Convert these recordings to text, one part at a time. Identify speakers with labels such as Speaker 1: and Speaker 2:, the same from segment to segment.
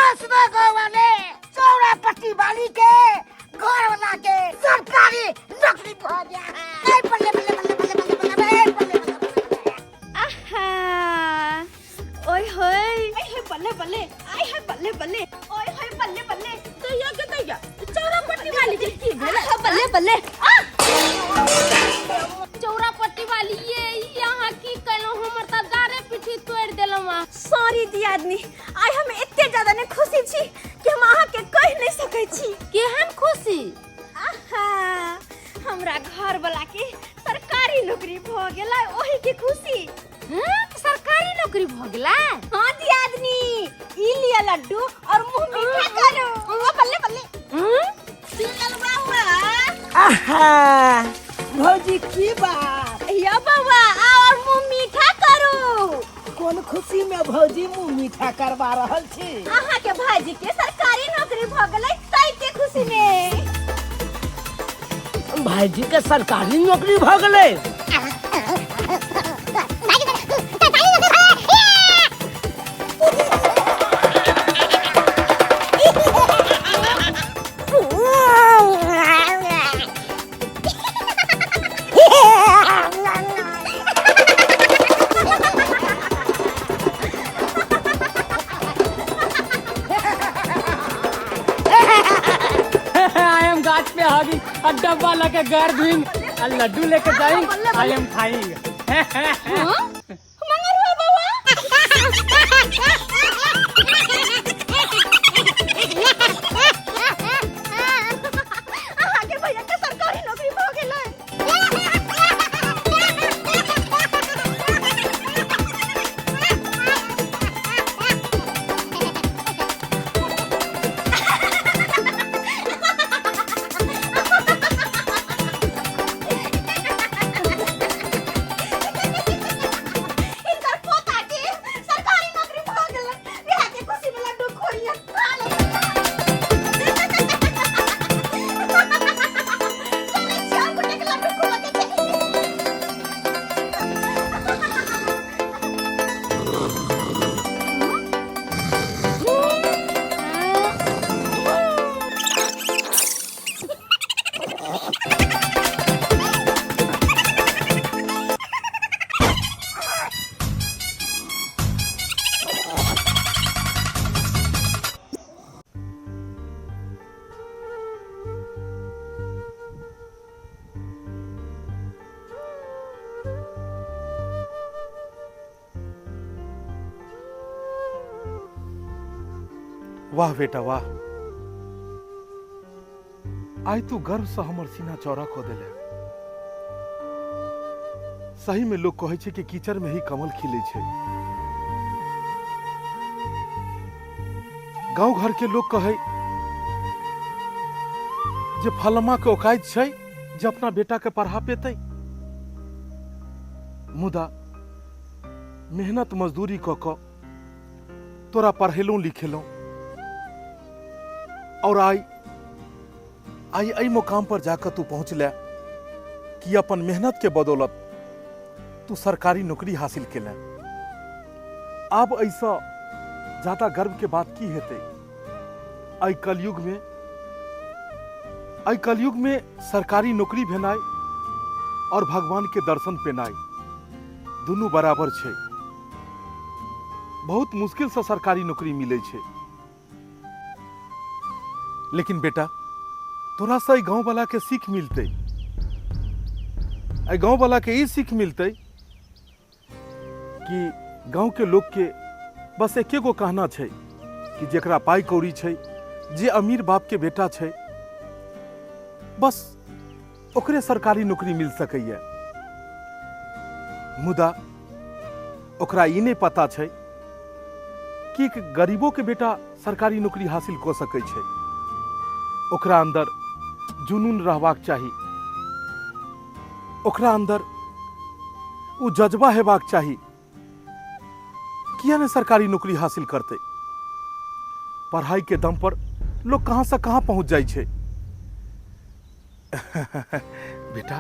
Speaker 1: सुनो गाँव वाले, चौरा पट्टी वाली के घर वाला के सरकारी नौकरी भ गया है। ए, बल्ले बल्ले बल्ले बल्ले बल्ले बल्ले, ए, बल्ले बल्ले बल्ले बल्ले।
Speaker 2: आहा, ओए होए, आय हाय बल्ले बल्ले, आय हाय बल्ले बल्ले, ओए होए बल्ले बल्ले। तैया के तैया चौरा पट्टी वाली के की भेल? आहा, बल्ले बल्ले। आ
Speaker 3: चौरा पट्टी वाली, ये ई अहाँ की केलहुँ? हमर तऽ दारे पीठी तोड़ि देलहुँ अहाँ।
Speaker 2: सॉरी दियादनी, आइ हम एते ज्यादा ने खुशी छी कि हम अहाँ के कहि नहीं सकै छी।
Speaker 3: केहन खुशी?
Speaker 2: आहा, हमरा घर वाला के सरकारी नौकरी भ गेलै, ओही के खुशी।
Speaker 3: हँ, सरकारी नौकरी भऽ गेलै?
Speaker 2: हाँ दियादनी, ई लिया लड्डू और मुंह मीठा करो। ओ बल्ले बल्ले।
Speaker 3: हँ?
Speaker 2: सुनल बाबा।
Speaker 1: आहा भौजी, की बात?
Speaker 2: या बाबा, आओ और मुंह मीठा करो।
Speaker 1: कोन खुशी में भौजी मुंह मीठा करवा रहल छी?
Speaker 2: अहाँ के भाईजी के सरकारी नौकरी भ गेलै तै के खुशी में।
Speaker 1: भाईजी के सरकारी नौकरी भ गेलै?
Speaker 4: I am गाछ पे हागी और डब्बा लेके घर धुइंग और लड्डू लेके जाइंग, I am खाइंग।
Speaker 2: मंगरुआ बाबा। अहाँ के भैया के सरकारी नौकरी भ गेलै। हिनकर पोता के सरकारी नौकरी भ गेलै, बिहार के खुशी में लड्डू खोइया खा ले। चलै छी, और गोटे के लड्डू खुआ के छै।
Speaker 5: वाह बेटा वाह, आइ तू गर्व से हमर सीना चौड़ा कऽ देले। सही में लोग कहै छै कि कीचड़ में ही कमल खिले छै। गांव घर के लोग कहै जे फलमा के औकात छै जे अपना बेटा के पढ़ा पेतै, मुदा मेहनत मजदूरी कऽ कऽ तोरा पढ़ेलहुँ लिखेलहुँ और आइ आइ एहि मुकाम पर जाकर तू पहुँचले कि अपन मेहनत के बदौलत तू सरकारी नौकरी हासिल केले। आब एहिसँ ज्यादा गर्व के बात की हेतै? एहि कलयुग में, एहि कलयुग में सरकारी नौकरी भेनाइ और भगवान के दर्शन पेनाइ दुनू बराबर छै। बहुत मुश्किल से सरकारी नौकरी मिलै छै, लेकिन बेटा तोरा से एहि गाँव वाला के सीख मिलतै, एहि गाँव वाला के ई सीख मिलतै कि गाँव के लोग के बस एके गो कहना छै कि जेकरा पाई कौड़ी छै, जे अमीर बाप के बेटा छै, बस ओकरे सरकारी नौकरी मिल सकैए। मुदा ओकरा ई नहि पता छै कि एक गरीबो के बेटा सरकारी नौकरी हासिल कऽ सकै छै। ओकरा अंदर जुनून रहबाक चाही, ओकरा अंदर ओ जज्बा हेबाक चाही। किया ने सरकारी नौकरी हासिल करतै? पढ़ाई के दम पर लोग कहाँ से कहाँ पहुंच जाइ छै। बेटा,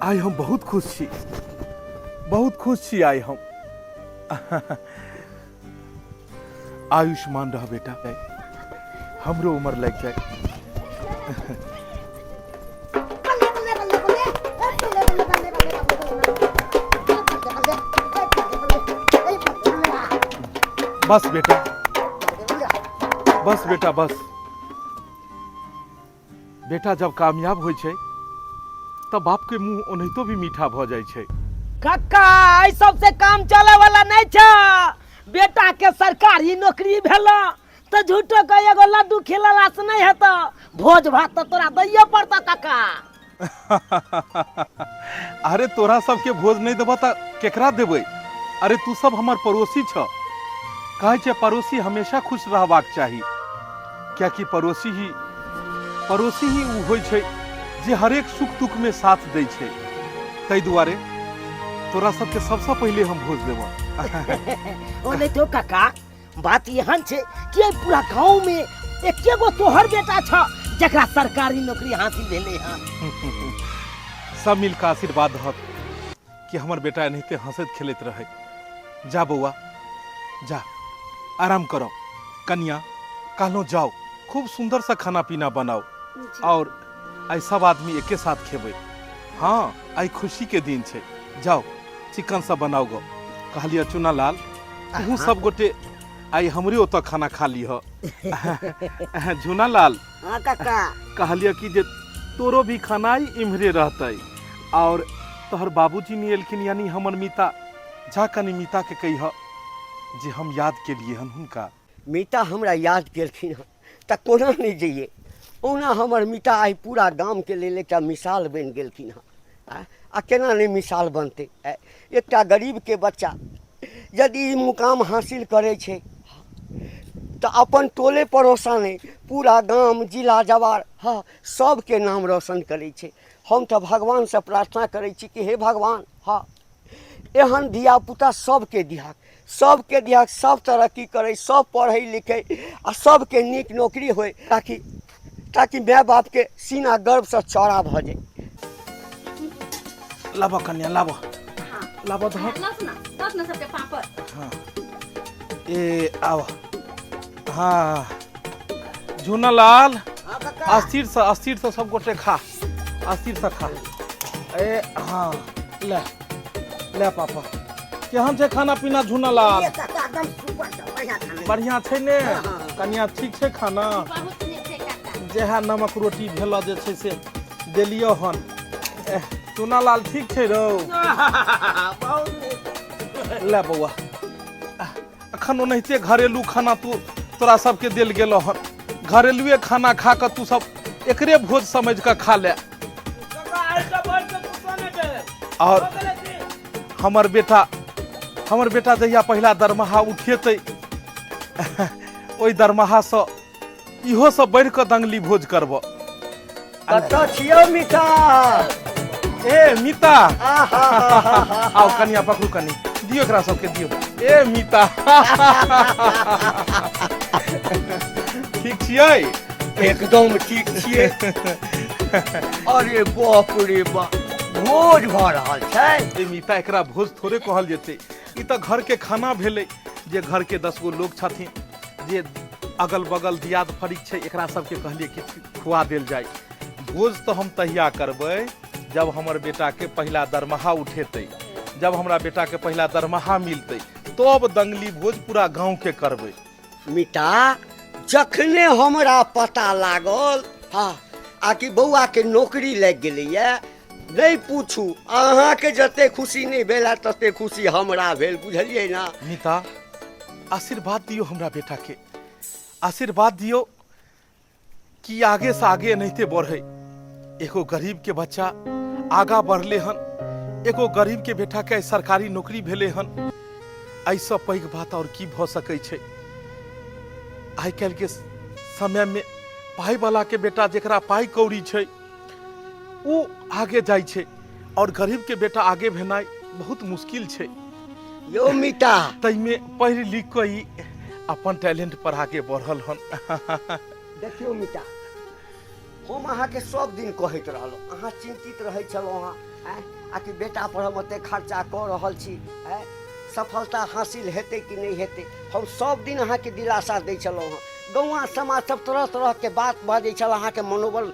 Speaker 5: आइ हम बहुत खुश छी, बहुत खुश छी आइ हम। आयुष्मान रह बेटा, हमरो उम्र लग जाए।
Speaker 1: बल्ले बल्ले बल्ले बल्ले बल्ले बल्ले बल्ले बल्ले बल्ले बल्ले बल्ले।
Speaker 5: बस बेटा, बस बेटा, बस बेटा। जब कामयाब होइ छै तब बाप के मुंह ओनाहितो भी मीठा भऽ जाइ छै।
Speaker 1: कक्का, एहि सबसे काम चले वाला नहीं छ। बेटा के सरकारी नौकरी भेल तो झूठो के एगो लड्डू खिलेला से नहीं हेतो, भोज भात तो तोरा दैये पड़तो कक्का।
Speaker 5: अरे तोरा सबके भोज नहीं देबह तऽ केकरा देबै? अरे तू सब हमर पड़ोसी छ। कहै छै पड़ोसी हमेशा खुश रहबाक चाही, कियाकि पड़ोसी ही उ होइ छै जे हरेक सुख दुख में साथ दै छै। ताहि दुआरे तोरा सबके सबसँ पहिले हम भोज देबह।
Speaker 1: ओ नहीं तो काका, बात एहन छै कि एहि पूरा गांव में एके गो तोहर बेटा छ जकरा सरकारी नौकरी हासिल भेलै हन।
Speaker 5: सब मिल कऽ आशीर्वाद दहक कि हमर बेटा एनाहिते हंसैत खेलैत रहै। जा बौआ जा, आराम करो। कनिया कहलहुँ जाओ, खूब सुंदर सा खाना पीना बनाओ और आइ सब आदमी एके साथ खेबै। हाँ, आइ खुशी के दिन छै, जाओ चिकन सब बनाओ गो। कहलियै चुना लाल, तू सब गोटे आइ हमरे ओतऽ खाना खा लीह। झुना लाल।
Speaker 1: हाँ काका।
Speaker 5: कहलियै कि जे तोरो भी खाना इम्हरे रहतै और तोहर बाबूजी नहीं एलखिन, यानी हमर मीता। जा कनी मीता के कहिह जे हम याद केलिए हन हुनका।
Speaker 6: मीता हमरा याद केलखिन हन तऽ कोना नहि जइए? ओना हमर मीता आइ पूरा गामके लेल एकटा मिसाल बनि गेलखिन हँ। आ केना नहि मिसाल बनतै? एकटा गरीबके बच्चा यदि ई मुकाम हासिल करै छै तऽ अपन टोले पड़ोसा नहि, पूरा गाम जिला जवार हँ सबके नाम रोशन करै छै। हम तऽ भगवानसँ प्रार्थना करै छी कि हे भगवान, हँ एहन धियापुता सबके दिहक, सबके दिहक, सब तरक्की करै, सब पढ़ै लिखै आ सबके नीक नौकरी होइ, ताकि माय बापके सीना गर्वसँ चौड़ा भऽ जाइ।
Speaker 5: लाबऽ कन्या, लाबऽ, लाबऽ धऽ।
Speaker 2: लस ना, दस ना सबके पापड़।
Speaker 5: हाँ, ए आव। हाँ झूनालाल, अस्थिर से, अस्थिर से सब गोटे खा, अस्थिर से खा। ए हाँ, ले ले पापा। केहन छै खाना पीना झूनालाल? बढ़िया छै ने कन्या? ठीक छै खाना?
Speaker 3: बहुत नीक छै काका।
Speaker 5: जेहा नमक रोटी भेल जे छै से देलियो हन। एह, चूनालाल ठीक छै रौ? ले बौआ, अखन ओनाहिते घरेलू खाना तू तोरा सबके देल गेल हन। घरेलुए खाना खा कऽ तू सब एकरे भोज समझ कऽ खा ले। और हमर बेटा जहिया पहिला दरमाहा उठेतै, ओहि दरमाहासँ इहो सब बढ़ि कऽ दंगली भोज करब।
Speaker 6: कतऽ छियौ मिता?
Speaker 5: ए मिता, आउ कनिया, पकड़ू कनी, दियौ एकरा सबके दियौ। ए मिता, ठीक छियै?
Speaker 6: एकदम ठीक छियै। अरे बाप रे बाप, भोज भऽ रहल छै।
Speaker 5: ए मिता, एकरा भोज थोड़े कहल जेतै, ई तऽ घर के खाना भेलै। जे घर के 10 गो लोग छथिन, जे अगल बगल दियाद फरीक छै, एकरा सबके कहलियै कि खुआ देल जाय। भोज तऽ हम तहिया करबै जब हमर बेटा के पहिला दरमाहा उठेतै। जब हमरा बेटा के पहिला दरमाहा मिलतै तब दंगली भोज पूरा गाँव के करबै।
Speaker 6: मिता, जखने हमरा पता लागल हँ आ कि बौआके नौकरी लागि गेलैए, नहि पूछू, अहाँके जते खुशी नहि भेल है तते खुशी हमरा भेल, बुझलियै ना?
Speaker 5: मिता, आशीर्वाद दियौ हमरा बेटा के, आशीर्वाद दियौ कि आगे से आगे एनाहिते बढ़े। एगो गरीब के बच्चा आगा बढ़ले हन, एगो गरीब के बेटा के सरकारी नौकरी भेले हन, एहिसँ पैघ बात और की भऽ सकै छै? आइ काल्हि के समय में पाइ वाला के बेटा, जेकरा पाइ कौड़ी छै, ओ आगे जाइ छै और गरीब के बेटा आगे भेनाइ बहुत मुश्किल छै।
Speaker 6: यौ मिता,
Speaker 5: ताहिमे पढ़ि लिख कऽ ई अपन टैलेंट पर आगे बढ़ल हन।
Speaker 6: देखियौ मिता, हम अहाँके सब दिन कहैत रहलहुँ, अहाँ चिन्तित रहै छलहुँ हँ, आँय, आ कि बेटा पर हम एते खर्चा कऽ रहल छी, आँय, सफलता हासिल हेतै कि नहि हेतै। हम सब दिन अहाँके दिलासा दै छलहुँ हँ। गौआँ समाज सब तरह तरहके बात बाजै छल, अहाँके मनोबल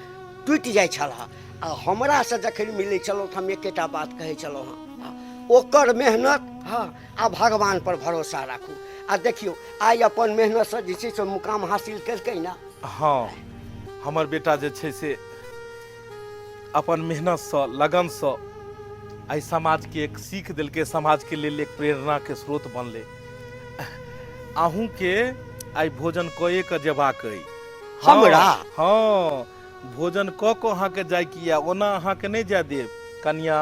Speaker 6: टूटि जाइ छल हँ। आ हमरासँ जखन मिलै छलहुँ तऽ हम एकेटा बात कहै छलहुँ हँ, ओकर मेहनत हँ आ भगवानपर भरोसा राखू। आ देखियौ आइ अपन मेहनतसँ जे छै से मुकाम हासिल केलकै ने।
Speaker 5: हँ, हमर बेटा जे छै से अपन मेहनतसँ लगनसँ आइ समाजके एक सीख देलकै, समाजके लेल एक प्रेरणाके स्रोत बनलै। अहूँके आइ भोजन कए कऽ जेबाक अइ।
Speaker 6: हमरा?
Speaker 5: हँ, भोजन कऽ कऽ अहाँके जाइके यऽ, ओना अहाँके नहि जाय देब। कनिया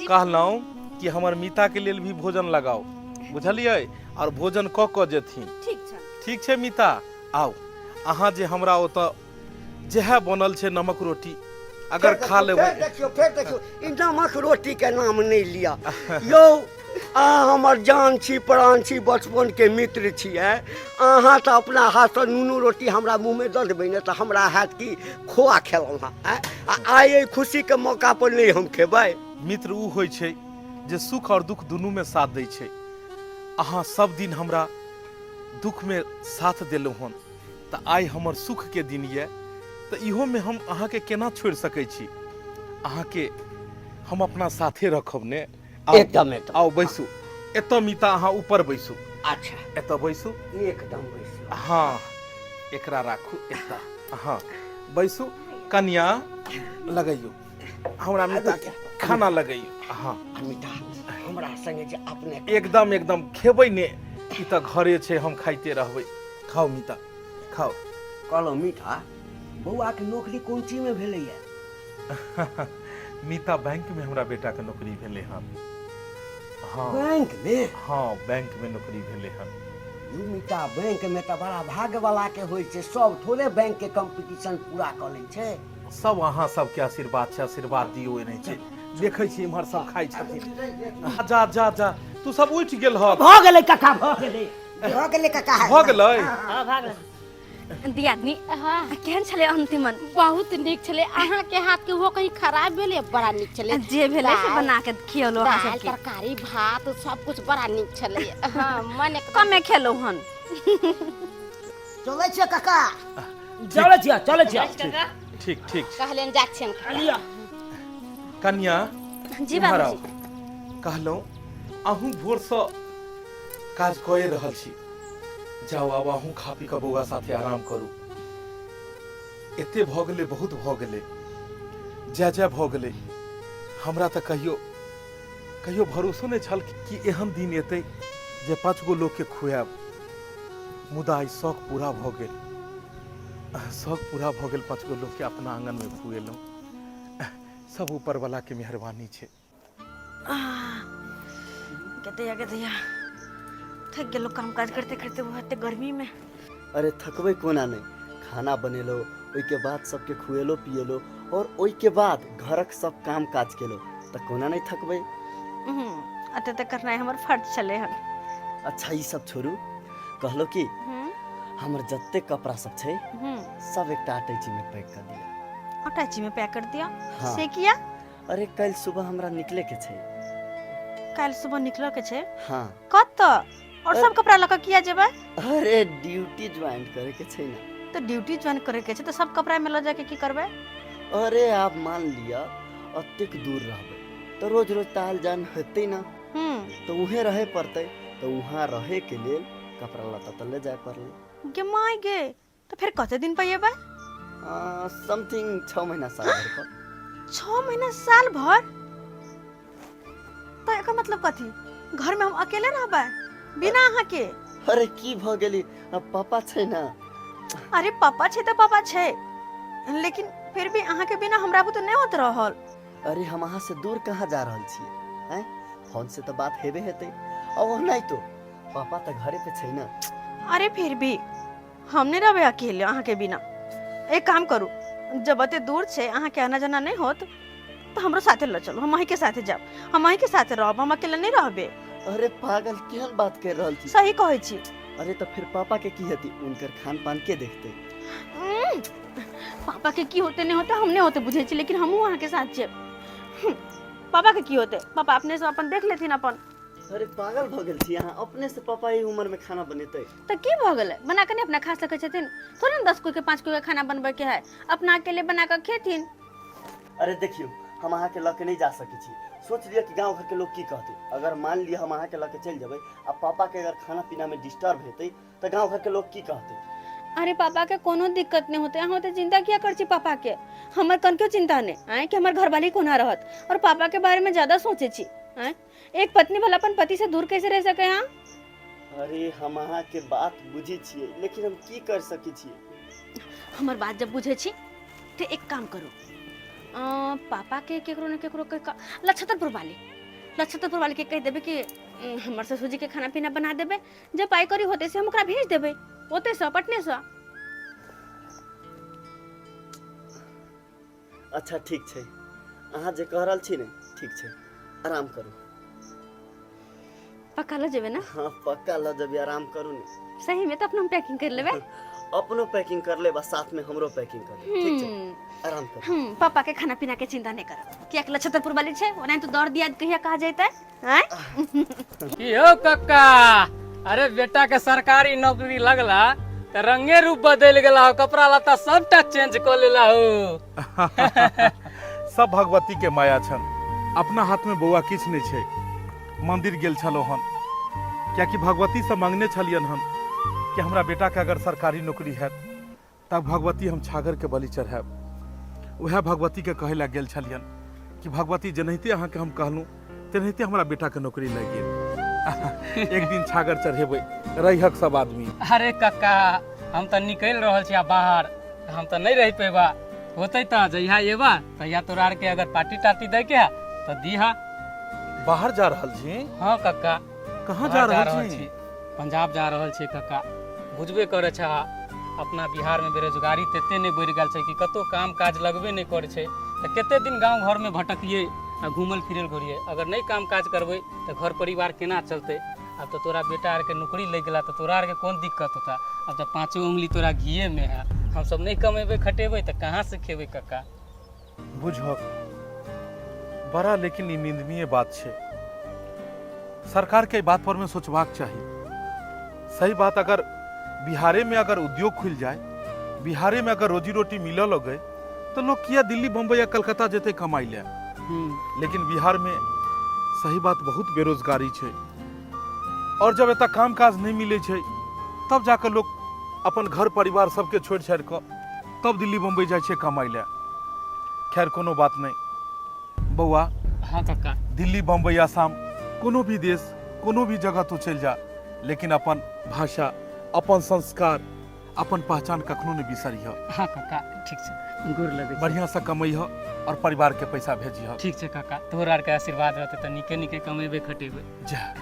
Speaker 5: कहलहुँ कि हमर मीताके लेल भी भोजन लगाउ, बुझलियै? आओर भोजन कऽ कऽ जेथिन।
Speaker 2: ठीक छै।
Speaker 5: ठीक छै मीता, आउ। अहाँ जे हमरा ओतऽ जएह बनल छै नमक रोटी अगर खा लेबै।
Speaker 6: फेर देखियौ, फेर देखियौ, ई नमक रोटीके नाम नहि लिअ यौ। अहाँ हमर जान छी, प्राण छी, बचपनके मित्र छी। अहाँ तऽ अपना हाथसँ नूनो रोटी हमरा मुँहमे दऽ देबै ने तऽ हमरा हैत कि खोआ खेलहुँ हँ। आ आइ एहि खुशीके मौका पर नहि हम खेबै?
Speaker 5: मित्र ओ होइ छै जे सुख आओर दुख दुनूमे साथ दै छै। अहाँ सब दिन हमरा दुखमे साथ देलहुँ हन, तऽ आइ हमर सुखके दिन यऽ, तऽ इहोमे हम अहाँके केना छोड़ि सकै छी? अहाँके हम अपना साथे रखब ने।
Speaker 6: एकदम एकदम।
Speaker 5: आउ बैसू एतऽ मीता, अहाँ ऊपर बैसू।
Speaker 6: अच्छा,
Speaker 5: एतऽ बैसू।
Speaker 6: एकदम बैसू।
Speaker 5: हँ, एकरा राखू एतऽ। हँ, बैसू। कनिया लगैयौ हमरा मीता के खाना लगैयौ। हँ
Speaker 6: मीता, हमरा संगे जे अपने
Speaker 5: एकदम एकदम खेबै ने, ई तऽ घरे छै, हम खाइते रहबै। खाउ मीता, खाउ।
Speaker 6: कहलहुँ मीता, बौआके नौकरी कोन चीजमे भेलैया?
Speaker 5: मीता, बैंक में हमरा बेटा के नौकरी भेलै हन। हाँ।
Speaker 6: बैंक में?
Speaker 5: हाँ, बैंक में नौकरी भेलै हन।
Speaker 6: यौ मीता, बैंक में तऽ बड़ा भाग्य वाला के होइ छै, सब थोड़े बैंक के कंपटीशन पूरा कऽ लै छै।
Speaker 5: सब अहाँ सबके आशीर्वाद छै, आशीर्वाद दियौ। एनाहि छै, देखै छी इम्हर सब खाइ छथिन। जा जा जा, तू सब उठि गेल हक।
Speaker 1: भऽ गेलै काका, भऽ गेलै,
Speaker 6: भऽ गेलै काका,
Speaker 5: भऽ गेलै।
Speaker 1: हँ, भऽ गेलै।
Speaker 2: दियादनी,
Speaker 3: हाँ।
Speaker 2: केहन छलै अंतिमन?
Speaker 3: बहुत नीक छलै। अहाँके हाथ के ओहो कहीं खराब भेलै? बड़ा नीक छलै।
Speaker 2: जे भेलै से
Speaker 3: दालि,
Speaker 2: बना के खियलो अहाँ
Speaker 3: दालि
Speaker 2: सबके।
Speaker 3: तरकारी भात सब कुछ बड़ा नीक छलै। हाँ, मन एकदम
Speaker 2: कमे खेलौ हन।
Speaker 1: चलै छियै काका, चलै छियै, चलै छियै।
Speaker 5: ठीक ठीक छै।
Speaker 3: कहलनि जा छियनि खाय।
Speaker 1: लिअ।
Speaker 5: कन्या
Speaker 2: जी
Speaker 5: इम्हर
Speaker 2: बाबूजी।
Speaker 5: आउ। कहलहुँ अहूँ भोरसँ काज कए रहल छी, जाउ आब अहूँ खा पी कऽ बौआ साथे आराम करू। एते भऽ गेलै, बहुत भऽ गेलै, जय जय भऽ गेलै। हमरा तऽ कहियो कहियो भरोसो नहि छल कि एहन दिन एतै जे 5 गो लोकके खुआएब, मुदा आइ शौक पूरा भऽ गेल, शौक पूरा भऽ गेल। 5 गो लोकके अपना आङनमे खुएलहुँ, सब ऊपरवलाके मेहरबानी छै।
Speaker 2: गदैया गदैया थक गेलो काम काज करते करते बहुत गर्मी में।
Speaker 7: अरे थकबै कोना नहि, खाना बनेलो, ओहिके बाद सबके खुएलो पिएलो और ओहिके बाद घरक सब काम काज केलो, तऽ कोना नहि थकबै?
Speaker 2: अते तऽ करनाइ हमर फर्ज छलै हन।
Speaker 7: अच्छा ई सब छोड़ू, कहलो कि हमर जते कपड़ा सब छै सब एकटा अटैची में पैक कर दिया।
Speaker 2: अटैची में पैक कर दिया?
Speaker 7: हाँ।
Speaker 2: से किया?
Speaker 7: अरे कल सुबह हमरा निकले के छै।
Speaker 2: काल्हि सुबह निकले के छै?
Speaker 7: हाँ।
Speaker 2: कतऽ? और सब कपड़ा लऽ कऽ किया जेबै?
Speaker 7: अरे ड्यूटी ज्वाइन करे के छै ना।
Speaker 2: तऽ ड्यूटी ज्वाइन करे के छै तऽ सब कपड़ा में लऽ जाके की करबै?
Speaker 7: अरे आप मान लिअ अतेक दूर रहबै तऽ रोज रोज ताल जान हेतै ना, तऽ उहें रहे पड़तै, तऽ वहाँ रहे के लेल कपड़ा लत्ता तऽ ले जाय पड़लै।
Speaker 2: गे माय गे, तऽ फेर कते दिन पर एबै?
Speaker 7: समथिंग 6 महीना साल भर पर।
Speaker 2: 6 महीना साल भर? तऽ एकर मतलब कथी, घर में हम अकेले रहबै बिना अहाँ के?
Speaker 7: अरे की भ गेली, अब पापा छै ना।
Speaker 2: अरे पापा छै तऽ पापा छै, लेकिन फिर भी अहाँ के बिना हमरा बुते नहि होत रहल।
Speaker 7: अरे हम अहाँ से दूर कहाँ जा रहल छियै? हैं, फोन से तऽ बात हेबे हेतै, और नहीं तो पापा तऽ घरे पे छै ना।
Speaker 2: अरे फिर भी हम नहीं रहबै अकेले अहाँ के बिना। एक काम करू, जब अते दूर छै अहाँ के आना जाना नहीं होत तो हमरो साथे ल चलू, हम अहीं के साथे जाब, हम अहीं के साथे रहब, हम अकेले नहीं रहबे।
Speaker 7: अरे पागल केहन बात कर रहल छी?
Speaker 2: सही कहै छी।
Speaker 7: अरे तो फिर पापा के की हेती, उनकर खान पान के देखते?
Speaker 2: पापा के की होते नहीं होते हम नहीं होते बुझे छी, लेकिन हमहूँ अहाँ के साथ जेब। पापा के की होते, पापा अपने से अपन देख लेथिन अपन।
Speaker 7: अरे पागल भऽ गेल छी अहाँ, अपने से पापा एहि उम्र में खाना बनेतै?
Speaker 2: तऽ की भऽ गेलै, बना कऽ नहि अपना खा सकै छथिन? थोड़े ने 10 कोइ के 5 कोइ के खाना बनबै के है, अपना अकेले बना कऽ खेथिन।
Speaker 7: अरे देखियौ, हम अहाँके लऽ के नहि जा सकै छी। सोच लिअ कि गाँव घरके लोग की कहतै। अगर मान लिअ हम अहाँके लऽ के चलि जेबै आ पापाके अगर खाना पीनामे डिस्टर्ब हेतै तऽ गाँव घरके लोग की कहतै?
Speaker 2: अरे पापा के कोनो दिक्कत नहीं होते, अहाँ ओते चिंता किया कर छी पापा के? हमर कनको चिंता नहीं आए कि हमर घरवाली कोना रहत, और पापा के बारे में ज्यादा सोचे छी। आए, एक पत्नी भला अपन पति से दूर कैसे रह सके? हाँ
Speaker 7: अरे हम अहाँके बात बुझै छियै, लेकिन हम की कर सकै छियै?
Speaker 2: हमर बात जब बुझै छी तो एक काम करू, पापा के केकरो ने केकरो के लक्षतरपुर वाली, लक्षतरपुर वाली के कह देबे कि हमर ससुर जी के खाना पीना बना देबे, जब पाई करी होते से हम ओकरा भेज देबे ओते से पटने से।
Speaker 7: अच्छा ठीक छै, अहाँ जे कह रहल छी ने ठीक छै, आराम करू।
Speaker 2: पक्का ल जेबे ना?
Speaker 7: हाँ पक्का ल जेबे, आराम करू ने।
Speaker 2: सही में तो अपना हम पैकिंग कर लेबे।
Speaker 7: अपनो पैकिंग कर लेब आ साथ में हमरो पैकिंग कर लेब, ठीक छै? आराम करू।
Speaker 2: पापा के खाना पीना के चिंता नहीं करब, किया कि लक्षतरपुर वाली छै, ओना तो दौड़ दिया कहिया कहा जैते हैं।
Speaker 4: की हो कक्का, अरे बेटा के सरकारी नौकरी लगला त रंगे रूप बदल गेला हो, कपड़ा लत्ता सबटा चेंज क लेला हो।
Speaker 5: सब भगवती के माया छन, अपना हाथ में बौआ किछु नहीं छै। मंदिर गेल छलो हन, कियाकि भगवती से मांगने छलियन हन कि हमरा बेटा के अगर सरकारी नौकरी हैत तब भगवती हम छागर के बलि चढ़ायब। वएह भगवती के कहे ला गेल छलियन कि भगवती जेनाहिते अहाँके हम कहलहुँ तेनाहिते हमरा बेटा के नौकरी लागि गेल। एक दिन छागर चढ़ेबै रहिहक सब आदमी।
Speaker 4: अरे कक्का हम तऽ निकलि रहल छी बाहर, हम तऽ नहि रहि पेबा, होतै तऽ जहिया एबा तहिया तोरा आरके अगर पार्टी टार्टी दै के है तऽ दीहा।
Speaker 5: बाहर जा रहल छी?
Speaker 4: हाँ कक्का।
Speaker 5: कहाँ जा रहल छी?
Speaker 4: पंजाब जा रहल छी कक्का। बुझबे करै छह अपना बिहार में बेरोजगारी तते नहि बढ़ि गेल छै कि कतौ काम काज लगबे नहि करै छै, तऽ कते दिन गाँव घर में भटकिए आ घूमल फिरल घुरिए। अगर नहि काम काज करबै तऽ घर परिवार केना चलतै? आब तऽ तोरा बेटा आरके नौकरी लागि गेला तऽ तोरा आरके कोन दिक्कत होता? आब तऽ पाँचो उंगली तोरा घीए में है, हमसब नहि कमेबै खटेबै तऽ कहाँ से खेबै कक्का?
Speaker 5: बुझक बड़ा लेकिन ई निंदनीय बात छै, सरकार के बात पर में सोचबाक चाही। सही बात, अगर बिहारे में अगर उद्योग खुल जाए, बिहारे में अगर रोजी रोटी मिलऽ लगे तो लोग किया दिल्ली बम्बई या कलकत्ता जेते कमाई ले? लेकिन बिहार में सही बात बहुत बेरोजगारी छै, और जब एतऽ काम काज नहीं मिले छै तब जाकर लोग अपन घर परिवार सबके छोड़ि छाड़ि कऽ तब दिल्ली बम्बई जाइ छै कमाई ले। खैर कोनो बात नहीं बौआ।
Speaker 4: हाँ कक्का।
Speaker 5: दिल्ली बम्बई आसाम कोनो भी देश कोनो भी जगह तो चलि जा, लेकिन अपन भाषा अपन संस्कार अपन पहचान कखनो नहीं बिसरिह।
Speaker 4: हाँ कक्का ठीक छै, गोर लगै छी।
Speaker 5: बढ़िया से कमैह और परिवार के पैसा भेजिह।
Speaker 4: ठीक छै कक्का, तोहर आर के आशीर्वाद रहतै तऽ नीके नीके कमेबै खटेबै।
Speaker 5: जय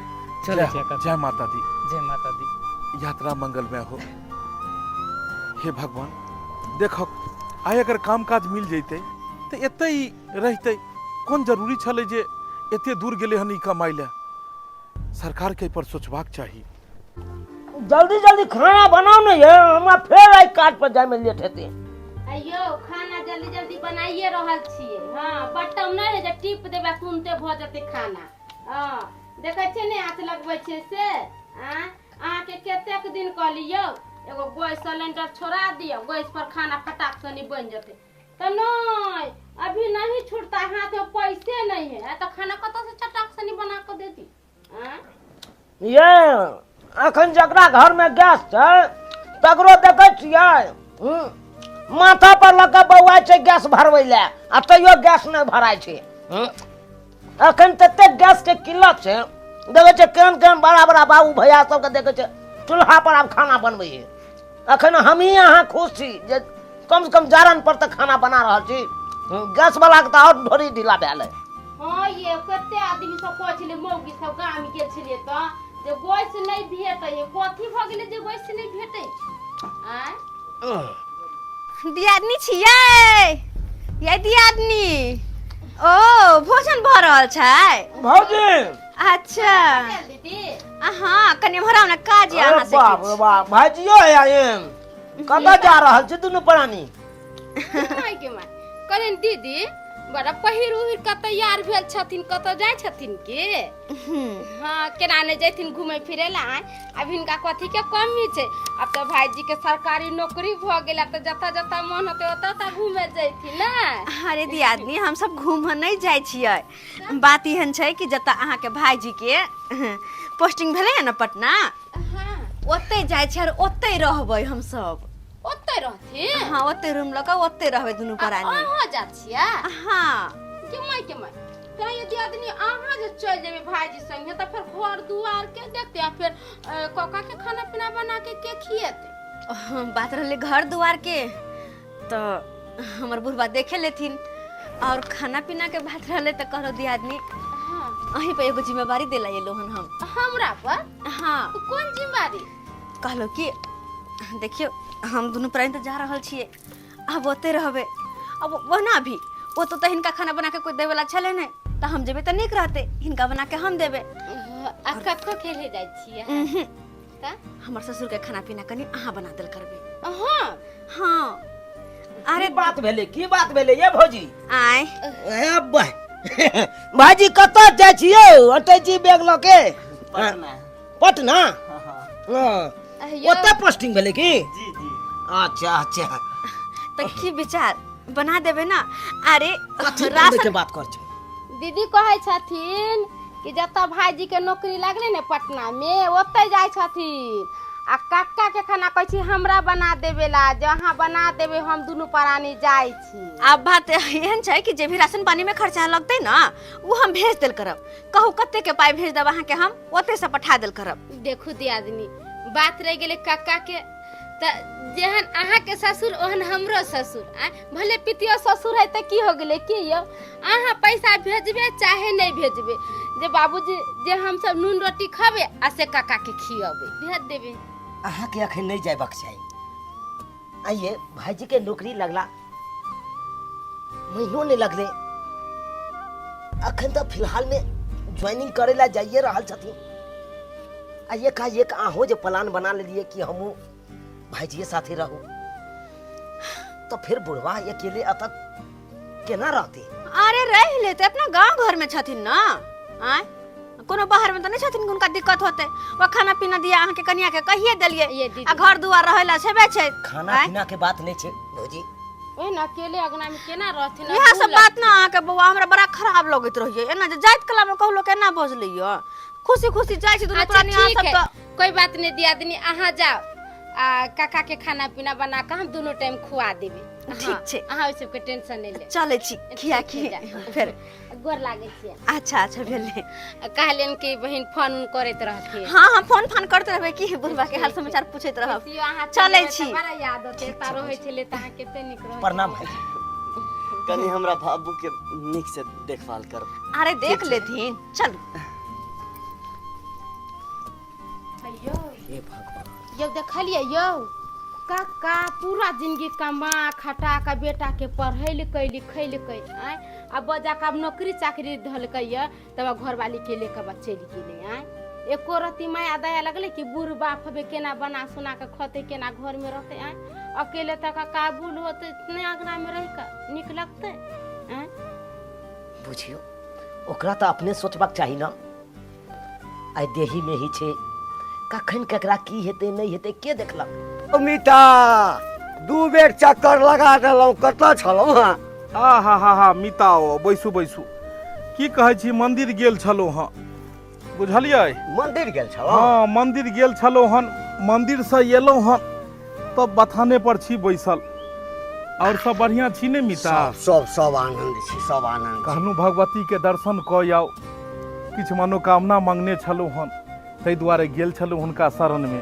Speaker 4: चलै छियै कक्का।
Speaker 5: जय माता दी।
Speaker 4: जय माता दी।
Speaker 5: यात्रा मंगलमय हो। हे भगवान, देखक आइ अगर काम काज मिल जैते तऽ एतै रहितै, कोन जरूरी छलै जे एते दूर गेलै हन ई कमाइ लए? सरकार के एहि पर सोचबाक चाही।
Speaker 1: जल्दी जल्दी खाना बनाओ ने ये, हमरा फेर आइ काज पर जाय में लेट हेतै।
Speaker 3: अयो खाना जल्दी जल्दी बनाइए रहल छियै। हाँ बटम नहि है जे टिप देबै तुरन्ते भऽ जेतै खाना। हाँ देखै छियै ने आँच लगबै छियै से। आँ अहाँके कतेक दिन कहलियौ एगो गैस सिलेंडर छोड़ा दियौ, गैस पर खाना फटाक सनी बनि जेतै, तऽ नहि अभी नहीं छूटता, हाथ में पैसे नहीं है, तऽ खाना कतऽ से चटाक सनी बना कऽ दे दी? आँ
Speaker 1: ये अखन जकरा घर में गैस छै तकरो देखै छियै माथा पर लऽ कऽ बौआइ छै गैस भरबै लए, आ तैयो गैस नहि भराइ छै। अखन ततेक गैस के किल्लत छै, देखै छियै केहन केहन बड़ा बड़ा बाबू भैया सबके देखै छियै चूल्हा पर आब खाना बनबै छै। अखन हमही अहाँ खुश छी जे कम से कम जारन पर तऽ खाना बना रहल छी, गैस वाला के तऽ आओर ढोरी ढीला भेल है।
Speaker 3: हाँ ये कते आदमी सब कहै छलै, मौगी सब गाम गेल छलियै तऽ जे गैस नहि भेटै, कथी भऽ गेलै जे गैस नहि भेटै छै? आँय
Speaker 2: दियादनी छियै ये दियादनी? ओ भोजन भऽ रहल छै
Speaker 1: भौजी?
Speaker 2: अच्छा
Speaker 3: दीदी।
Speaker 2: हाँ कनि एम्हर आउ ने, काज यऽ अहाँ से।
Speaker 1: बाप रे बाप, भाइजियो है एम, कतऽ जा रहल छी दुनू प्राणी?
Speaker 3: माय के माय, कहलियनि दीदी बड़ा पहिर उहिर कऽ तैयार भेल छथिन, कतऽ जाइ छथिन के? हाँ, केना नहि जैथिन घूमे फिरे ला? आँय, अब हिनका कथी के कमी छै? अब तऽ भाईजी के सरकारी नौकरी भऽ गेल, आब तऽ जतऽ जतऽ मन होतै ओतऽ ओतऽ घूमे जैथिन ने।
Speaker 2: अरे दियादनी, हम सब घूमऽ नहि जाइ छियै। बात एहन छै कि जतऽ अहाँके भाईजी के पोस्टिंग भेलै ने पटना, ओतै जाइ छियै और ओतै रहबै हमसब।
Speaker 3: ओतै रहथिन?
Speaker 2: हाँ, ओतै रूम लऽ कऽ ओतै रहबै दुनू प्राणी।
Speaker 3: अहाँ जा छियै?
Speaker 2: हाँ।
Speaker 3: के माय, के माय, तेना यदि आदमी अहाँ जे चलि जेबै भाईजी संगे तऽ फेर घर दुआर के देखते आ फेर काका के खाना पीना बना के के खिएते?
Speaker 2: बात रहलै घर दुआर के तऽ हमर बुढ़बा देखे लेथिन, और खाना पीना के बात रहलै तऽ कहलो दियादनी, अहीं पे एगो जिम्मेवारी दिला एलो हन हम।
Speaker 3: हमरा पर?
Speaker 2: हाँ।
Speaker 3: कोन जिम्मेवारी?
Speaker 2: कहलो कि देखियो, हम दुनू प्राणी तऽ जा रहल छियै, आब ओते रहबै। अब ओना भी ओतऽ तऽ हिनका खाना बना के कोई देवे ला छलै नहि, तऽ हम जेबै तऽ नीक रहतै, हिनका बना के हम देबै।
Speaker 3: आ कतौ खेले जाइ छियै?
Speaker 2: उहुं।
Speaker 3: तऽ
Speaker 2: हमर ससुर के खाना पीना कनि अहाँ बना देल करबै।
Speaker 3: हाँ?
Speaker 2: हाँ।
Speaker 1: अरे बात भेलै, की बात भेलै ये भौजी?
Speaker 2: आय।
Speaker 1: ए बाय, भाईजी कतऽ जाइ छियै? अटै छी बैग लऽ के?
Speaker 7: पटना।
Speaker 1: पटना?
Speaker 7: हाँ।
Speaker 1: हाँ। ओतऽ पोस्टिंग भेलै की?
Speaker 7: जी जी।
Speaker 1: अच्छा अच्छा।
Speaker 2: तऽ की विचार, बना देबै ना? अरे
Speaker 1: कथी
Speaker 2: राशन
Speaker 1: बनबै के बात कर छै?
Speaker 3: दीदी कहै छथिन कि जतऽ भाईजी के नौकरी लगलै ने पटना में, ओतै जाइ छथिन आ काका के खाना कहै छी हमरा बना देबे ला। जे अहाँ बना देबै, हम दुनू प्राणी जाइ छी।
Speaker 2: आब बात एहन छै कि जे भी राशन पानी में खर्चा लगतै ना, ओ हम भेज देल करब। कहू, कते के पाइ भेज देब अहाँके हम? ओते से पठा देल करब।
Speaker 3: देखू दियादनी, बात रहि गेलै काका के तऽ जेहन अहाँके ससुर ओहन हमरो ससुर। आँय, भले पितियो ससुर है तऽ की हो गेलै की यौ? अहाँ पैसा भेजबे चाहे नहि भेजबे, जे बाबूजी जे हमसब नून रोटी खबे आ से काका के खियबे, भेज देबे।
Speaker 1: अहाँके अखन नहि जयबाक चाही। आइए भाईजी के नौकरी लगला महीनो नहीं लगले, अखन तऽ फिलहाल में ज्वाइनिंग करे ला जाइए रहल छथिन आ एकाएक अहूँ जे प्लान बना लेलिए कि हमहूँ भाईजीए साथे रहू, तो फिर बुढ़वा अकेले अतक केना रहते?
Speaker 2: अरे रह लेते, अपना गांव घर में छथिन ना। आय, कोनो बाहर में तऽ नहि छथिन कि हुनका दिक्कत होते। वो खाना पीना दिया अहाँके कनिया के कहिए देलिए।
Speaker 3: ये दीदी।
Speaker 2: आ घर दुआर रहै ला छेबे छै।
Speaker 1: खाना
Speaker 2: आँय?
Speaker 1: पीना के बात नहीं छै भौजी।
Speaker 3: ओहि ने अकेले अंगना में केना रहथिन?
Speaker 2: इएह सब बात ना अहाँके बौआ हमरा बड़ा खराब लगैत रहैए। एना जे जाइत कला में कहलो के एना बजलैया, खुशी खुशी जाइ छी दुनू
Speaker 3: अच्छा
Speaker 2: प्राणी अहाँ
Speaker 3: ठीक है
Speaker 2: सब तऽ।
Speaker 3: कोई बात नहीं दियादनी, अहाँ जाओ आ काका के खाना पीना बना के हम दोनों टाइम खुआ देबे।
Speaker 2: ठीक छै।
Speaker 3: अहाँ ओहि सबके टेंशन नहीं ले।
Speaker 2: चलै छी, खिया
Speaker 3: ठीक
Speaker 2: खी
Speaker 3: छै, जा।
Speaker 2: फेर
Speaker 3: गोर लागै छियै।
Speaker 2: अच्छा अच्छा, भेलै।
Speaker 3: कहलियनि कि बहिन फोन उन करैत रहथिन।
Speaker 2: हाँ हाँ, फोन फान करते रहबै कि बुढ़बा के हाल समाचार पूछैत रहब।
Speaker 3: खुशियो अहाँ
Speaker 2: चलै
Speaker 3: चलबै तऽ
Speaker 2: छी।
Speaker 3: बड़ा याद होतै। एतऽ रहै छलै तऽ अहाँ कते नीक रहै।
Speaker 1: प्रणाम भाई।
Speaker 7: कनि हमरा बाबू के नीक से देखभाल करब।
Speaker 2: अरे देख लेथिन, चलू।
Speaker 3: यौ।
Speaker 1: हे भगवान।
Speaker 3: यौ, देखलियै यौ, काका पूरा जिंदगी कमा खटा कऽ बेटा के पढ़ेलकै लिखेलकै, आँय, आ बजा कऽ आब नौकरी चाकरी धलकै यऽ, तब आब घरवाली के लेके बा चलि गेलै। आँय, एको रत्ती माया दया लगलै कि बूढ़ बाप हबे, केना बना सोना कऽ खतै, केना घरमे रहतै? आँय, अकेले तऽ काका बूढ़ होतै नहि, अङ्गनामे रहि कऽ नीक लगतै? आँय।
Speaker 1: बुझियौ, ओकरा तऽ अपने सोचबाक चाही ने। आइ देही में ही छै, कखन ककरा की हेतै नहि हेतै के देखलक?
Speaker 6: अमिता, 2 बेर चक्कर लगा देलहुँ, कतऽ छलहुँ हँ?
Speaker 5: आ हा हा हा, मिता ओ, बैसू बैसू। की कहै छी, मंदिर गेल छलहुँ हँ, बुझलियै?
Speaker 6: मंदिर गेल छलहुँ?
Speaker 5: हाँ, मंदिर गेल छलहुँ हन। मंदिरसँ एलहुँ हन तब बथाने पर छी बैसल। और सब बढ़िआँ छी ने मिता?
Speaker 6: सब सब सब आनंद छी, सब आनंद छी।
Speaker 5: कहलहुँ भगवती के दर्शन कऽ आउ, किछु मनोकामना मंगने छलहुँ हन, ताहि दुआरे गेल छलहुँ हुनका शरणमे।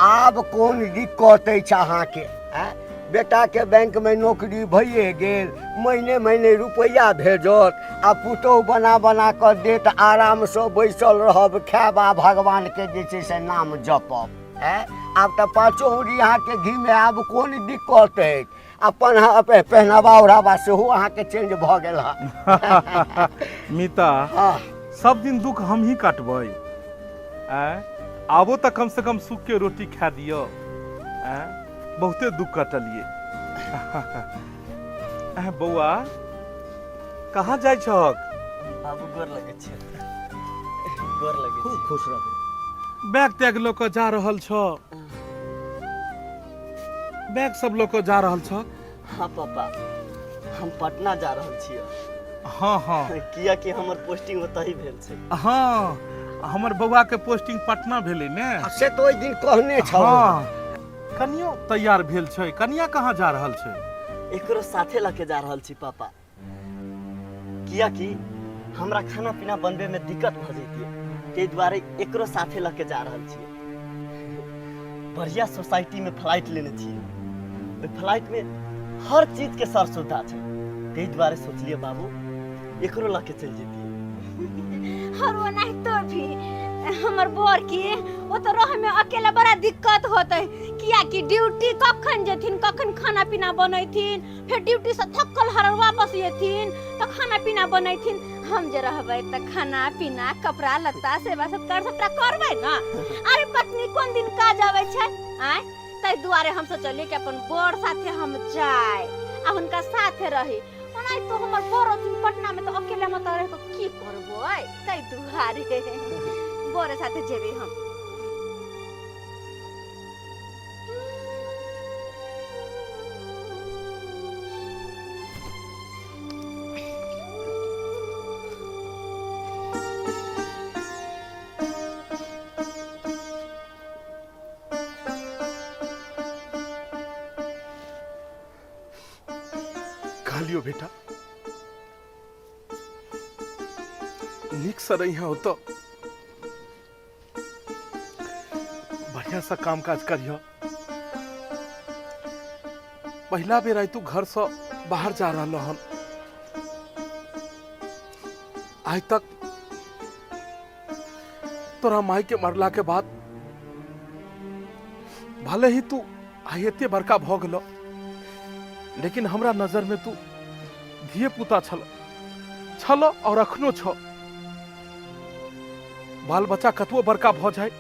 Speaker 6: आब कोन दिक्कत अछि अहाँके? आँय? बेटाके बैंकमे नौकरी भइए गेल, महीने महीने रुपैआ भेजत आ पुतोहु बना बना कऽ देत। आरामसँ बैसल रहब, खायब आ भगवानके जे छै से नाम जपब। आँय, आब तऽ पाँचो उरी अहाँके घीमे, आब कोन दिक्कत अछि? अपन पहनावा ओढ़ावा सेहो अहाँके चेंज भऽ गेल हँ।
Speaker 5: मिता,
Speaker 6: हँ।
Speaker 5: सब दिन दुख हमही काटबै? आँय, आबो तऽ कम से कम सुख के रोटी खा दियौ। आँय, बहुते दुख कटलियै। आँय बौआ, कहाँ जाइ छहक?
Speaker 7: बाबू गोर लगै छै। गोर लगै
Speaker 6: खूब खुश रहू।
Speaker 5: बैग तैग लऽ कऽ जा रहल छ? बैग सब लऽ कऽ जा रहल छ?
Speaker 7: हाँ पापा, हम पटना जा रहल छियै।
Speaker 5: हाँ हाँ।
Speaker 7: कियाकि हमर पोस्टिंग ओतहि भेल छै।
Speaker 5: हाँ, हमर बौआ के पोस्टिंग पटना भेलै ने।
Speaker 6: से तऽ ओहि दिन कहने छल।
Speaker 5: हाँ, कनियो तैयार भेल छै। कनिया कहाँ जा रहल छै?
Speaker 7: एकरो साथे लऽ के जा रहल छी पापा, कियाकि हमरा खाना पीना बनबे में दिक्कत भऽ जैतियै, ताहि दुआरे एकरो साथे लऽ के जा रहल छियै। बढ़िया सोसाइटी में फ्लाइट लेने छियै, ओहि फ्लाइट में हर चीज के सर सुविधा छै, ताहि दुआरे सोचलियै बाबू एकरो लऽ के चलि जैतियै।
Speaker 3: और ओनाहितो भी हमर बर के ओतऽ रहे में अकेला बड़ा दिक्कत होते, कियाकि ड्यूटी कखन जेथिन, कखन खाना पीना बनैथिन, फेर ड्यूटी से थकल हारल वापस एथिन तऽ खाना पीना बनैथिन। हम जे रहबै तऽ खाना पीना कपड़ा लत्ता सेवा सत्कार सबटा करबै ने। अरे पत्नी कोन दिन काज आबै छै आँय, ताहि दुआरे हम सोचलियै कि अपन बर साथे हम जाय आ हुनका साथे रही। ओनाहितो हमर बर रहथिन पटना में तऽ अकेले हम ओतऽ रहि कऽ की करबै, ताहि दुआरे बरे साथे जेबै हम।
Speaker 5: कहलियो बेटा नीक से रही ओतऽ, बढ़िया से काम काज करिह। पहिला बेर आइ तू घर से बाहर जा रहल हन। आइ तक तोरा माई के मरला के बाद भले ही तू आइ एते बड़का भऽ गेलो, लेकिन हमरा नजर में तू धिये पुता छल छल और अखनो छ। बाल बच्चा कतबो बड़का भऽ जाय,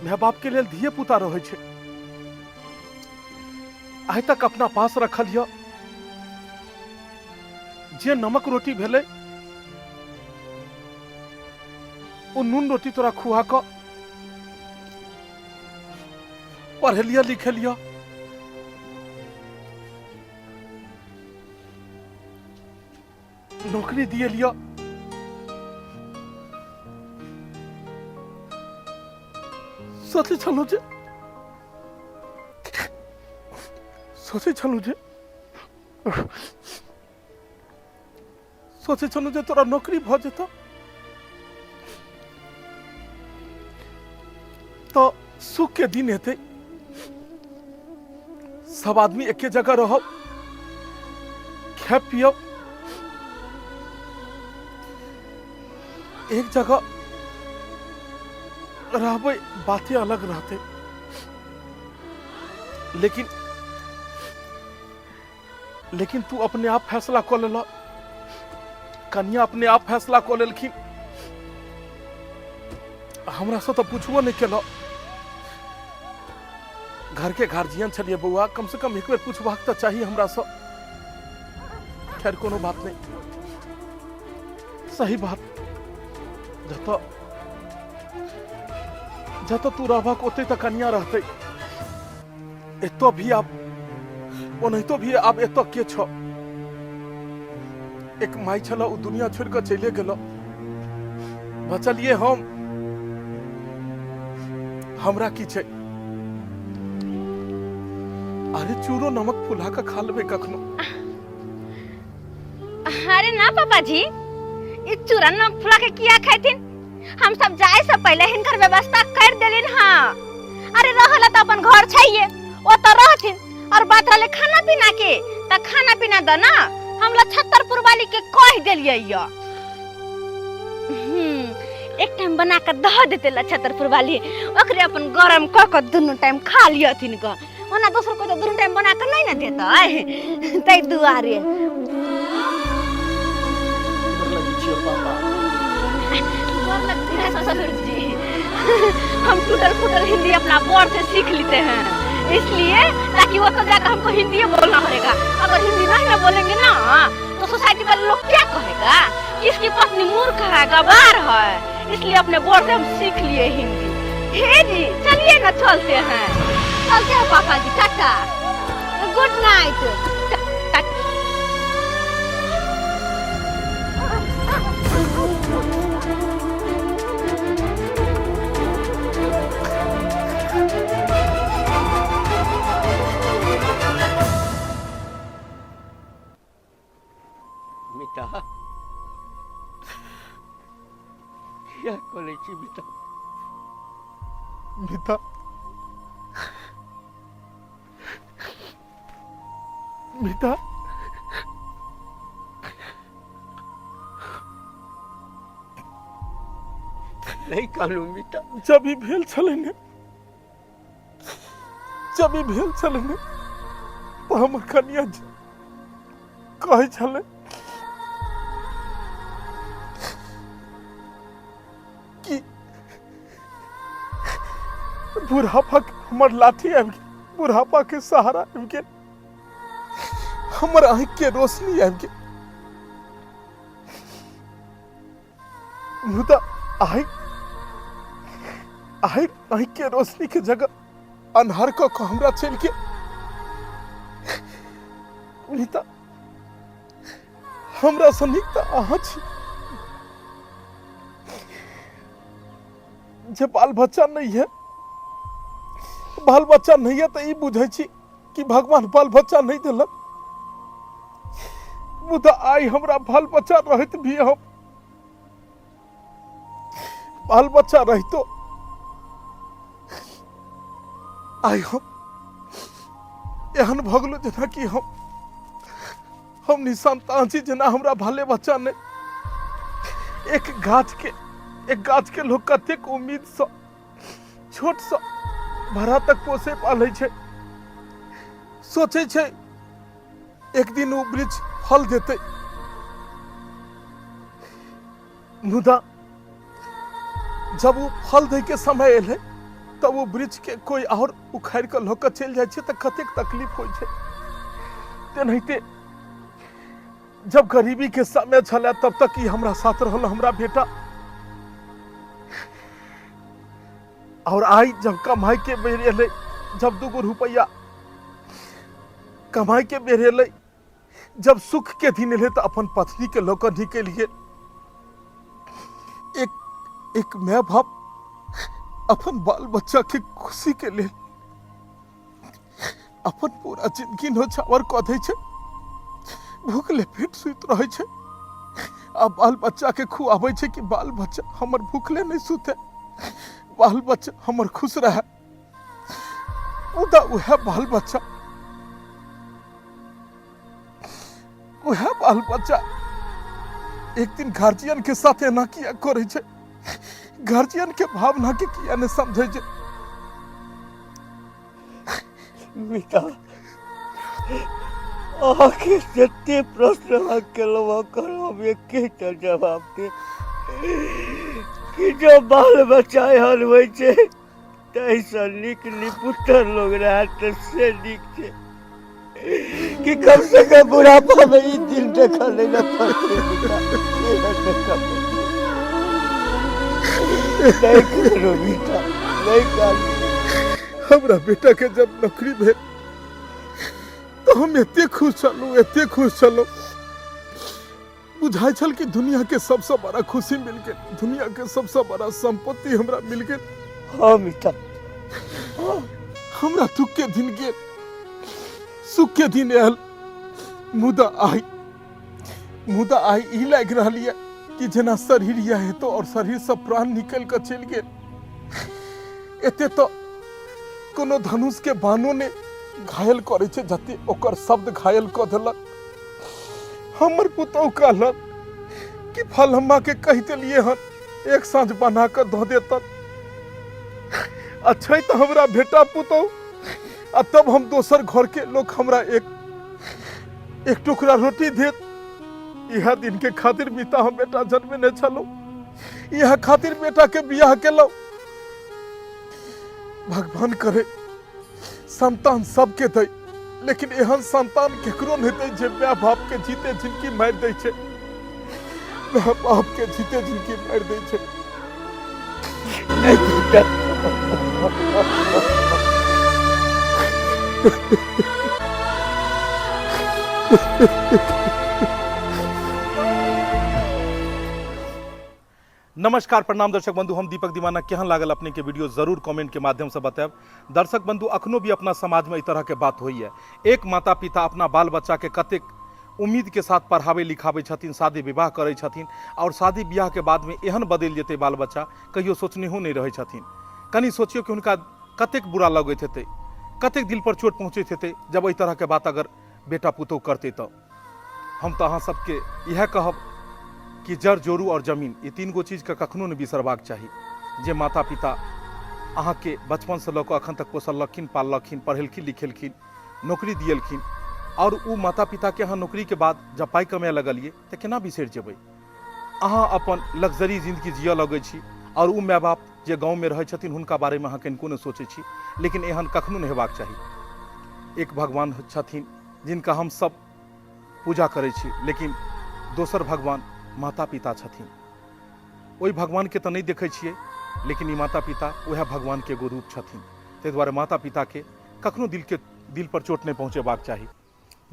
Speaker 5: माय बाप के लेल धिये पुता रहै छै। आइ तक अपना पास रखल यऽ जे नमक रोटी भेलै ओ नून रोटी तोरा खुआ कऽ पढ़ेलियऽ लिखेलियऽ। नौकरी दिएलियऽ। सोचै छलहुँ जे सोचै छलहुँ जे सोचै छलहुँ जे तोरा नौकरी भऽ जेतौ तऽ सुख के दिन हेतै, सब आदमी एके जगह रहब, खायब पियब, एक जगह रहबै, बाते अलग रहतै। लेकिन लेकिन तू अपने आप फैसला कऽ लेलह, कनिया अपने आप फैसला कऽ लेलखिन, हमरा से तऽ पूछबो नहि केलह। घर के गार्जियन छलियै बौआ, कम से कम एक बेर पूछबाक तऽ चाही हमरा से। खैर कोनो बात नहीं, सही बात, जतऽ जतऽ तू रहबक ओतै तऽ कनिया रहतै। एतऽ भी आब ओनाहितो भी आब एतऽ के छ? एक माय छल, ओ दुनिया छोड़ि कऽ चलिए गेल, बचलिए हम। हमरा की छै? अरे चूरो नमक फुला कऽ खा लेबै कखनो।
Speaker 3: अरे ना पापा जी, ई चूरा नमक फुला के किया खाइथिन? हम सब जाए से पहले हिनकर व्यवस्था कर देलिन। हाँ अरे रहल त अपन घर छैये, ओतऽ रहथिन। और बात रहले खाना पीना के, त खाना पीना द ना हम छत्तरपुर वाली के कह देलियै य। एक टाइम बना के दह देते ला छत्तरपुर वाली, ओकरे अपन गरम क के दुनू टाइम खा लियथिन ग। ओना दोसर कोई तो दुनू टाइम बना के नहीं ना देतै, तै दुआरे।
Speaker 7: गोर लगै छियौ पापा।
Speaker 3: गोर लगती है ससुर जी। हम टूटल फूटल हिंदी अपना बोर से सीख लेते हैं, इसलिए ताकि वो तो जाकर हमको हिंदी बोलना पड़ेगा। अगर हिंदी नहीं ना बोलेंगे ना तो सोसाइटी वाले लोग क्या कहेगा कि इसकी पत्नी मूर्ख है, गवार है। इसलिए अपने बोर से हम सीख लिए हिंदी। हे जी चलिए ना, चलते हैं, चलते हैं पापा जी। Tata, good night.
Speaker 6: मिता, किया करै छी मिता?
Speaker 5: मिता, मिता,
Speaker 6: नहि कहलहुँ मिता।
Speaker 5: जब ई भेल छलै ने, जब ई भेल छलै ने, तऽ हमर कनिया जी कहै छलै कि बुढ़ापा के हमर लाठी आबि गेल, बुढ़ापा के सहारा आबि गेल, हमर आँखि के रोशनी आबि गेल। मुदा आइ आइ आँखि के रोशनी के जगह अन्हार कऽ कऽ हमरा चलि गेल। नीता, हमरा सँ नीक तऽ अहाँ छी जे बाल बच्चा नहीं है। बाल बच्चा नहीं है तऽ ई बुझै छी कि भगवान बाल बच्चा नहीं देलक, मुदा आइ हमरा बाल बच्चा रहैत भी, हम बाल बच्चा रहितो आइ हम एहन भऽ गेलहुँ जेनाकि हम निसंतान छी, जेना हमरा बाले बच्चा नहि। एक गाछ के लोग कतेक उम्मीद सँ छोट सँ बड़ा तक पोसै पालै छै, सोचै छै एक दिन ओ वृक्ष फल देतै, मुदा जब ओ फल दै के समय एलै तब ओ वृक्ष के कोई और उखाड़ि कऽ लऽ कऽ चलि जाइ छै तऽ कतेक तकलीफ होइ छै। तेनाहिते जब गरीबी के समय छलै तब तक ई हमरा साथ रहल हमरा बेटा, और आइ जब कमाई के बेर एलै, जब 2 गो रुपैआ कमाई के बेर एलै, जब सुख के दिन एलै तऽ अपन पत्नी के लऽ कऽ निकलि गेल। एक माय बाप अपन बाल बच्चा के खुशी के लेल अपन पूरा जिंदगी नौछावर कऽ दै छै, भूखले पेट सुति रहै छै आ बाल बच्चा के खुआबै छै कि बाल बच्चा हमर भूखले नहि सुते, बाल बच्चा हमर खुश रहे। मुदा उएह बाल बच्चा, उएह बाल बच्चा एक दिन गार्जियन के साथ एना किया करै छै, गार्जियन के भावना के किया नहि समझै छै।
Speaker 6: मिता, अहाँके जते प्रश्न अहाँ केलहुँ ओकर हम एकेटा जवाब देब कि जब बाल बच्चा एहन होइ छै ताहिसँ नीक निपुत्र लोग रहए तऽ से नीक छै कि कम से कम बुढ़ापा में ई दिन देखऽ नहि ने पड़तै। मिता, से ने देखऽ पड़तै। नहि करू मिता, नहि करू।
Speaker 5: हमरा बेटा के जब नौकरी भेल तो हम एते खुश छलहुँ, एते खुश छलहुँ, बुझाइ छल कि दुनिया के सबसे बड़ा खुशी मिल गेल, दुनिया के सबसे बड़ा संपत्ति हमरा मिल गेल।
Speaker 6: हाँ मिता,
Speaker 5: हाँ। हमरा दुख के दिन गेल, सुख के दिन आयल, मुदा आइ ई लागि रहल यऽ कि जेना शरीर यऽ हेतो और शरीर से प्राण निकल के चलि गेल। एते तो कोनो धनुष के बाणो ने घायल करै छै जते ओकर शब्द घायल कऽ देलक। हमर पुतहु कहलक कि फलम्मा के कहि देलिए हन एक साँझ बना कऽ दऽ देतन, अच्छा तऽ हमरा बेटा पुतहु आ तब हम दोसर घर के लोग हमरा एक टुकड़ा रोटी देत। इह दिन के खातिर मिता हम बेटा जन्मेने छलहुँ, इह खातिर बेटा के बियाह केलहुँ। भगवान करे संतान सबके दै, लेकिन एहन संतान केकरो नहि हेतै जे माय बाप के जीते जिनकी मारि दै छै, माय बाप के जीते जिनकी मारि दै छै।
Speaker 6: नहि बेटा।
Speaker 5: नमस्कार, प्रणाम दर्शक बंधु, हम दीपक दीवाना। केहन लागल अपने के वीडियो जरूर कमेंट के माध्यम से बतायब। दर्शक बंधु, अखनो भी अपना समाज में एहि तरह के बात होइए। एक माता पिता अपना बाल बच्चा के कतेक उम्मीद के साथ पढ़ाबै लिखाबै छथिन, शादी विवाह करै छथिन, और शादी ब्याह के बाद में एहन बदलि जेतै बाल बच्चा कहियो सोचनेहो नहि रहै छथिन। कनि सोचियौ कि हुनका कतेक बुरा लगैत हेतै, कतेक दिल पर चोट पहुँचैत हेतै जब एहि तरह के बात अगर बेटा पुतोहु करतै। तऽ हम तऽ अहाँ सबके इएह कहब कि जड़, जोरू और जमीन, ई तीन गो चीजके कखनो नहि बिसरबाक चाही। जे माता पिता अहाँके बचपनसँ लऽ कऽ अखन तक पोसलखिन, पाललखिन, पढ़ेलखिन, लिखेलखिन, नौकरी दिएलखिन, और ओ माता पिताके अहाँ नौकरीके बाद जब पाइ कमाए लगलियै तऽ केना बिसरि जेबै? अहाँ अपन लग्जरी जिंदगी जियऽ लगै छी और ओ माय बाप जे गाँवमे रहै छथिन हुनका बारेमे अहाँ कनिको नहि सोचै छी। लेकिन एहन कखनो नहि हेबाक चाही। एक भगवान छथिन जिनका हम सब पूजा करै छी, लेकिन दोसर भगवान माता पिता छथिन। ओहि भगवानके तऽ नहि देखै छियै, लेकिन ई माता पिता वएह भगवानके एगो रूप छथिन। ताहि दुआरे माता पिताके कखनो दिलके दिल पर चोट नहि पहुँचेबाक चाही।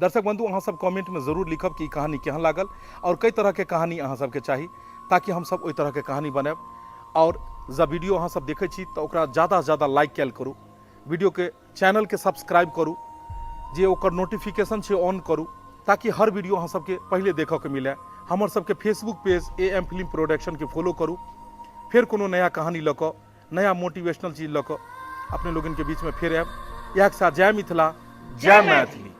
Speaker 5: दर्शक बंधु, अहाँ सब कमेंटमे जरूर लिखब कि ई कहानी केहन लागल और कई तरहके कहानी अहाँ सबके चाही, ताकि हम सब ओहि तरहके कहानी बनायब। और जब वीडियो अहाँ सब देखै छी तऽ ओकरा ज़्यादासँ ज़्यादा लाइक कयल करू, वीडियोके चैनलके सब्सक्राइब करू, जे ओकर नोटिफिकेशन छै ऑन करू, ताकि हर वीडियो अहाँ सबके पहिले देखऽके मिले। हमर सबके Facebook page A M film प्रोडक्शनके follow करू। फेर कोनो नया कहानी लऽ कऽ, नया मोटिवेशनल चीज लऽ कऽ अपने लोगन के बीचमे फेर आयब। इएह के साथ जय मिथिला, जय मैथिली।